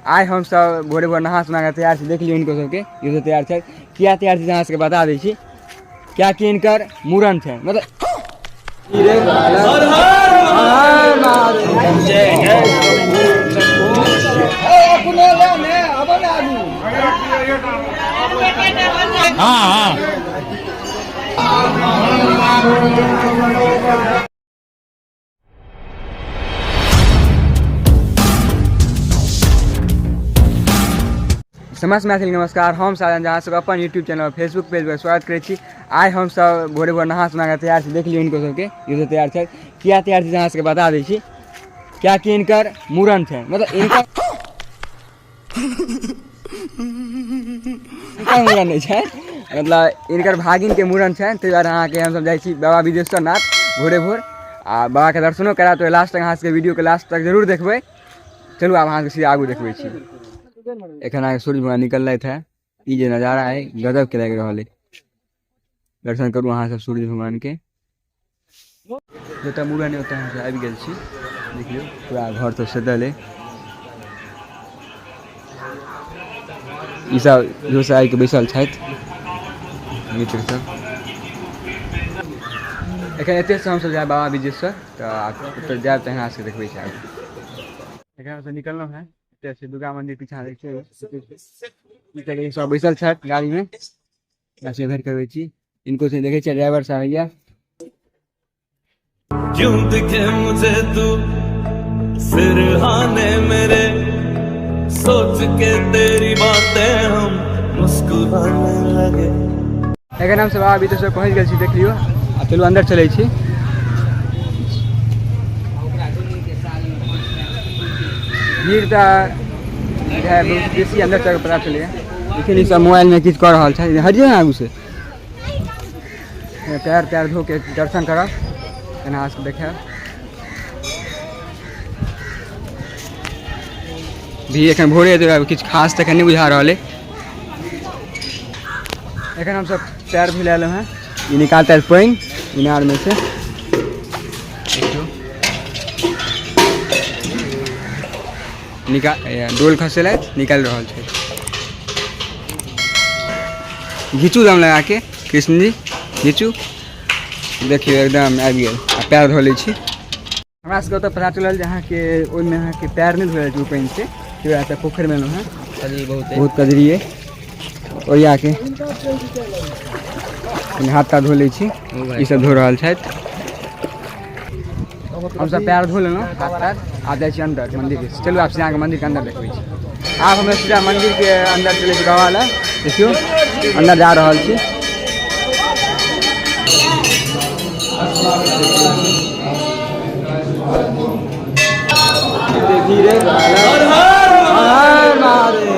आइ हमसब भोरे भोर नहा सोना कऽ तैयार छी। देख लियौ हिनको सबके, ई सब तैयार छै। किया तैयार छी अहाँ सबके बता दै छी, कियाकि हिनकर मूड़न छै। मतलब समस्त मैथिल नमस्कार, हम साजन जहाँ सब अपन यूट्यूब चैनल फेसबुक पेज पर स्वागत करै छी। आइ हम सब भोरे भोर नहा सोना कऽ तैयार छी। देख लियौ हिनको सबके, ई सब तैयार छै। किया तैयार छी अहाँ सबके बता दै छी, कियाकि हिनकर मूड़न छै। मतलब हिनकर मूड़न नहि छै, मतलब हिनकर भागिनके मूड़न छै। ताहि दुआरे अहाँके हमसब जाइ छी बाबा विदेश्वर नाथ भोरे भोर आ बाबाके दर्शनो करायब। तऽ लास्ट तक अहाँ सबके वीडियोके लास्ट तक जरूर देखबै। चलू आब अहाँके सीधा आगू देखबै छी। एखन अहाँके सूर्य भगवान निकललथि है। ई जे नजारा है गजब के लागि रहल है। दर्शन करू अहाँ सब सूर्य भगवान के। जतऽ मूड़न है ओतऽ हमसब आबि गेल छी। देखियौ पूरा घर सब सजल है। ई सब इहो सब आबि के बैसल छथि मित्र सब। एखन एते से हमसब जायब बाबा विजेश्वर, तऽ ओतऽ जायब तऽ अहाँ सबके देखबै छी आगू। एखन हमसब निकललहुँ हेँ एतऽ से दुर्गा मंदिर पीछा देखियौ सब बैसल छथि गाड़ी में। से भेंट करबै छी इनको से। देखै छियै ड्राइवर साहब भैया। क्यों दिखे मुझे तू सिरहाने मेरे, सोच के तेरी बातें हम मुस्कुराने लगे। एखन हमसब बाबा विदेश्वर पहुँच गेल छी, देख लियौ। आ चलू अन्दर चलै छी। भीड़ तऽ है बहुत बेसी, अन्दर चलके पता चलैए। देखियौ ई सब मोबाइलमे किछु कऽ रहल छै। हटियौ ने आगू से। पैर तैर धो के दर्शन करब, एना अहाँ सबके देखायब। भीड़ एखन भोरे हेतै, किछु खास तऽ एखन नहि बुझा रहल अइ। एखन हमसब पैर धोइ लए एलहुँ हेँ। ई निकालतै पानि इनारमे से। देखियौ निकाल डोल खसेलथि, निकालि रहल छथि। घिचू दम लगा के कृष्ण जी, घिचू। देखियौ एकदम आबि गेल। आ पैर धो लै छी। हमरा सबके ओतऽ पता चलल जे अहाँके ओहिमे अहाँके पैर नहि धोयल छै ओ पानिसँ, ताहि दुआरे पोखरिमे एलहुँ हेँ। कजरी बहुत अइ। बहुत कजरी अइ। ओरियाके कनि हाथ ताथ धो लै छी। ई सब धो रहल छथि। हमसब पैर धो लेलहुँ, हाथ ताथ। आब जाइ छी अन्दर मन्दिरके। चलू आब सीधा मन्दिरके अन्दर देखबै छी। आब हम सीधा मन्दिरके अन्दर चलै छी बाबा लग। देखियौ अन्दर जा रहल छी। धीरे हर हर महादेव।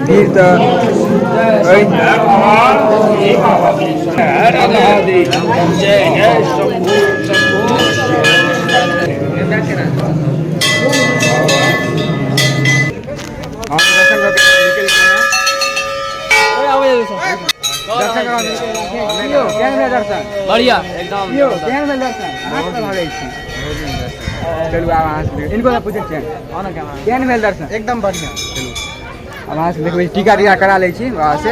भीड़ तऽ अइ। हम दर्शन कऽ के निकलि गेलहुँ हेँ। दर्शन कऽ के निकलि गेलहुँ। यौ, केहन भेल दर्शन? बढ़िया एकदम। यौ, केहन भेल दर्शन? अहाँ कतऽ भागै छी? चलू आब अहाँ से इनको से पूछै छियनि, केहन भेल दर्शन? एकदम बढ़िया। चलू आब अहाँ से देखबै, टीका टीका करा लै छी बाबा से।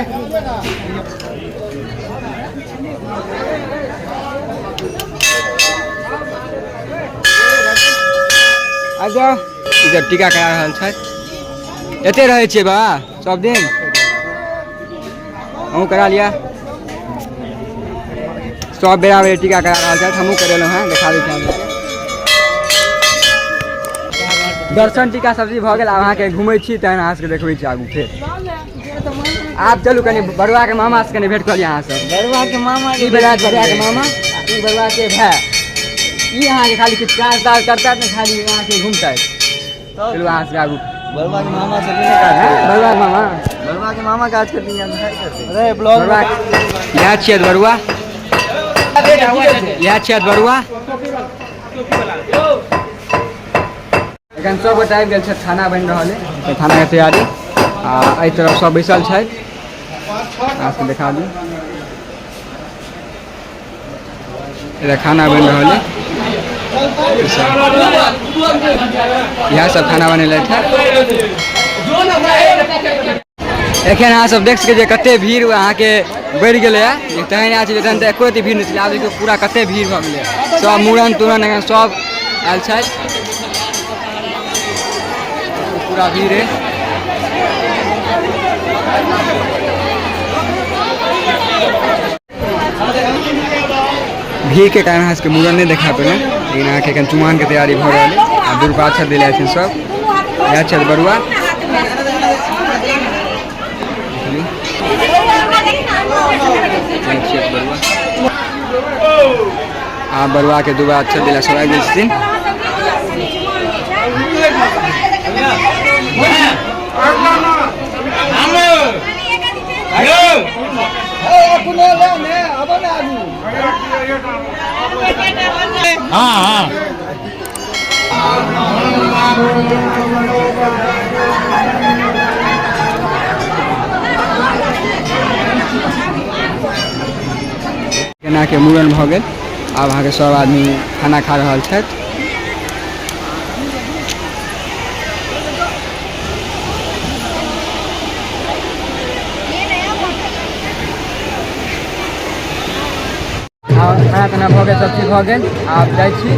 आबि जाउ। ई सब टीका करा रहल छथि। एते रहै छियै बाबा सब दिन? अहूँ करा लिअ। सब बेरा बेर टीका करा रहल छथि। हमहूँ करेलहुँ हेँ, देखा दै छी अहाँ सबके। दर्शन टीका सब चीज भऽ गेल। आब अहाँके घुमै छी तहन अहाँ सबके देखबै छी आगू फेर। आब चलू कनि बरुआ के मामा से कनि भेंट कऽ लिअ अहाँ सब। बरुआ के मामा? ई भेला बरुआ के मामा, ई बरुआ के भाय। ई अहाँके खाली किछु काज ताज करता ने, खाली अहाँके घुमतै। चलू अहाँ सबके आगू। बरुआ के मामा से नहि काज? बरुआ के मामा, बरुआ के मामा काज करती या नहीं करते? अरे ब्लॉग। बरुआ इएह छियै, बरुआ इएह छियै बरुआ। एखन सब गोटा आबि गेल छथि, खाना बनि रहल अइ, तऽ खानाके तैयारी। आ एहि तरफ सब बैसल छथि। अहाँ सबके देखा दी। इधर खाना बनि रहल है, इएह सब खाना बनेलथि है। एखन अहाँ सब देख सकै छियै कते भीड़ अहाँके बढ़ि गेलै है। तहन आयल छलै तहन तऽ एको रत्ती भीड़ नहि छलै, आब देखियौ पूरा कते भीड़ भऽ गेलै। सब मूड़न तूड़न एखन सब आयल छथि, पूरा भीड़ है। भीड़ के कारण अहाँ सबके मूड़न नहि देखा पेलहुँ, लेकिन अहाँके एखन चुमानके तैयारी भऽ रहल है। आ दुर्गा अक्षत देले छथिन सब, इएह छथि बरुआ। आ बरुआ के दुबा अक्षत देला सब आबि गेल छथिन। केना के मूड़न भऽ गेल, आब अहाँके सब आदमी खाना खा रहल छथि। खाना ताना भऽ गेल, सब चीज भऽ गेल, आब जाइ छी।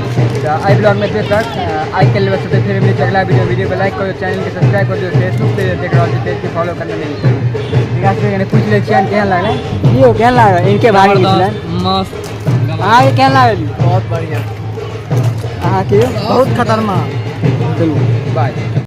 तऽ एहि ब्लॉगमे एतबे तक आइके लेल बस। फिर मिलै छै अगला वीडियो। वीडियो को लाइक करू, चैनलके सब्सक्राइब कर दियौ, फेसबुक पे देख रहल छी पेज के फॉलो करना नहि बिसरू। एकरा सबके कनि पूछि लै छियनि केहन लागलै। यौ केहन लागल? इनके भागी छलनि। मस्त। अहाँके केहन लागल? बहुत बढ़िया। अहाँके? बहुत खतरनाक। चलू बाय।